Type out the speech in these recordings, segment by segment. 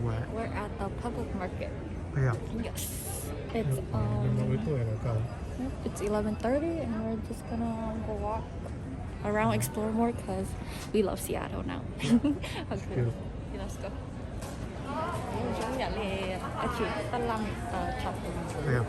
What? We're at the public market. Oh, yeah. Yes. It's, um, it's eleven thirty and we're just gonna go walk around, explore more because we love Seattle now. Okay. Beautiful. Okay, let's go. Zoo yam li, uh, chim tab laj, uh, chop. Yeah.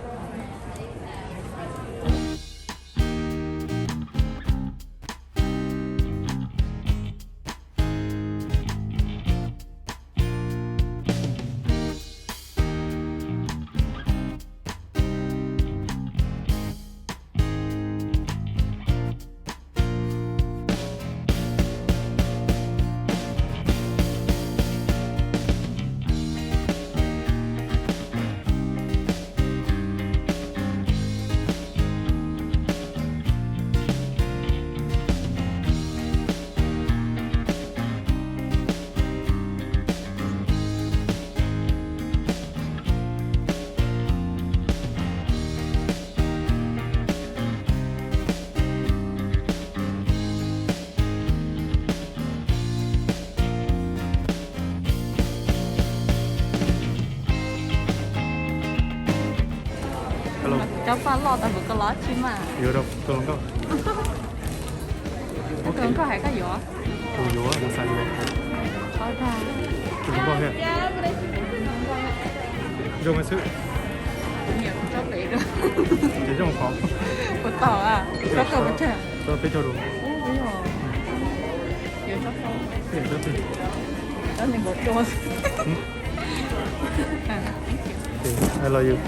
Hello. Cov paj loj tau hluas koj los tsis mas. Yuav rau tus hluas nkauj. Tus hluas nkauj hais koj yuav. Kuv yuav, kuv xav yuav. Tus hluas nkauj thiab. Zoo xwb. Ces zoo qhov. Puas tau a? Tau peb caug rau. Yuav tau. Tau nees nkaum rau. I love you.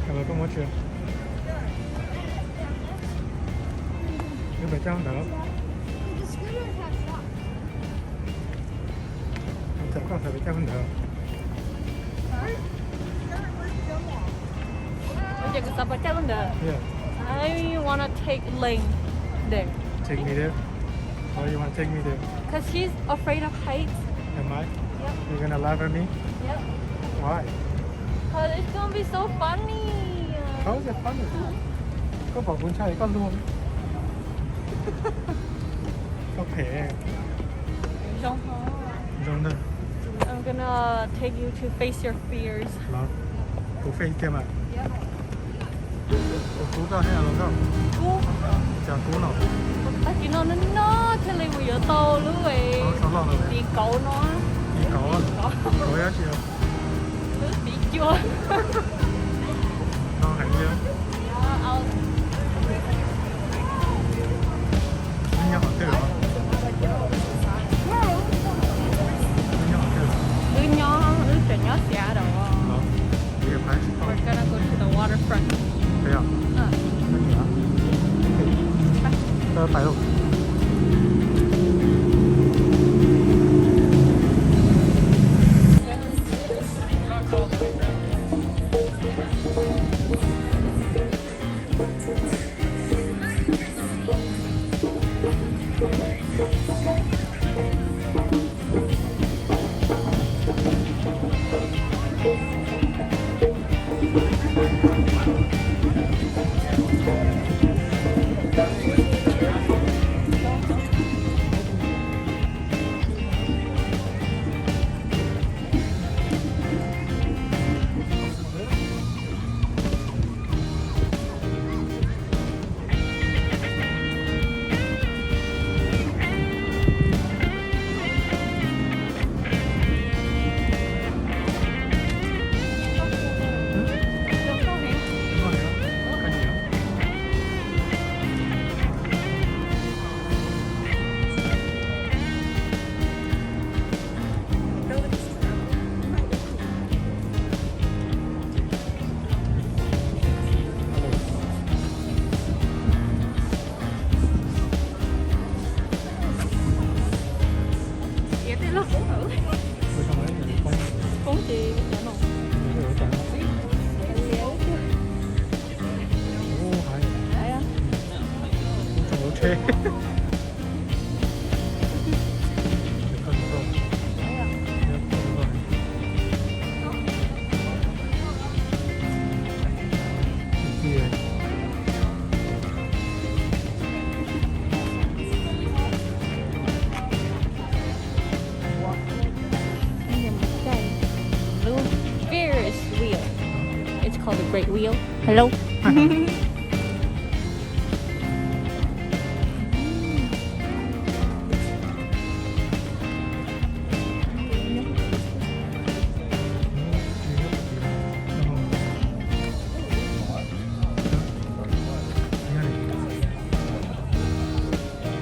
Hello, koj muab tsis? Wb pais caij ntawd. Ua cas koj xav pais caij ntawd? Ua cas kuv xav pais caij ntawd? Yeah. I wanna take Lane there. Take me there? Why you wanna take me there? 'Cause she's afraid of heights. Am I? Yep. You're gonna laugh at me? Yep. Why? 'Cause it's gonna be so funny. How is it funny? Koj pom kuv ntshai koj luag. Koj phem. Zoo ho. Zoo ntag. I'm gonna take you to face your fears. Los, kuv face kiag mas. Yep. Kuv kub koj thiab los koj. Kub. Cas kub no? Tag kis no no no thiaj li mus yuav tau lub, txiv kauv no. Txiv kauv, kauv dab tsi? Lub txiv cua. No heev li. Wb nyob qhov twg os? Wb nyob qhov twg? Wb nyob, wb tseem nyob Seattle. Los, wb yuav pais tsis tau. We're gonna go to the waterfront. Peb os? Peb nyiam. Peb pais lauj. Great wheel. Hello.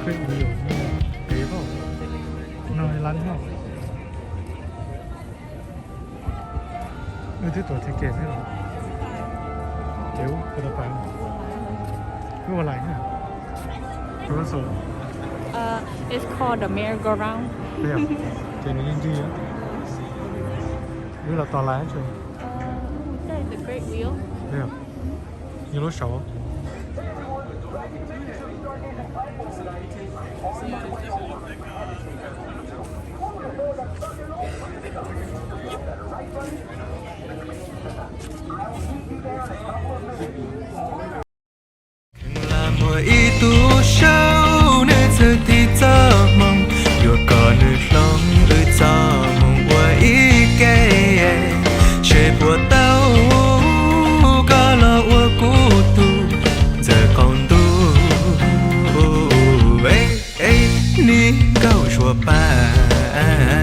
Great wheel. Pem hauv no lab hauv. Wb twb tuav ticket xwb los. Ces wb puas tau pais? Wb ua lais na. Wb so. Uh, it's called the merry-go-round. Ces nws yeej ncig. Wb los tos lais tso. The great wheel. Yog lub saud. Lam muaj ib tug saub, nws txawm tig txoj hmoo, yuav kom nws hloov wb txoj hmoo ua ib ke, seb puas tau koj los ua kuv tug ntxawm qaum ntuj, nim nkauj suav paj.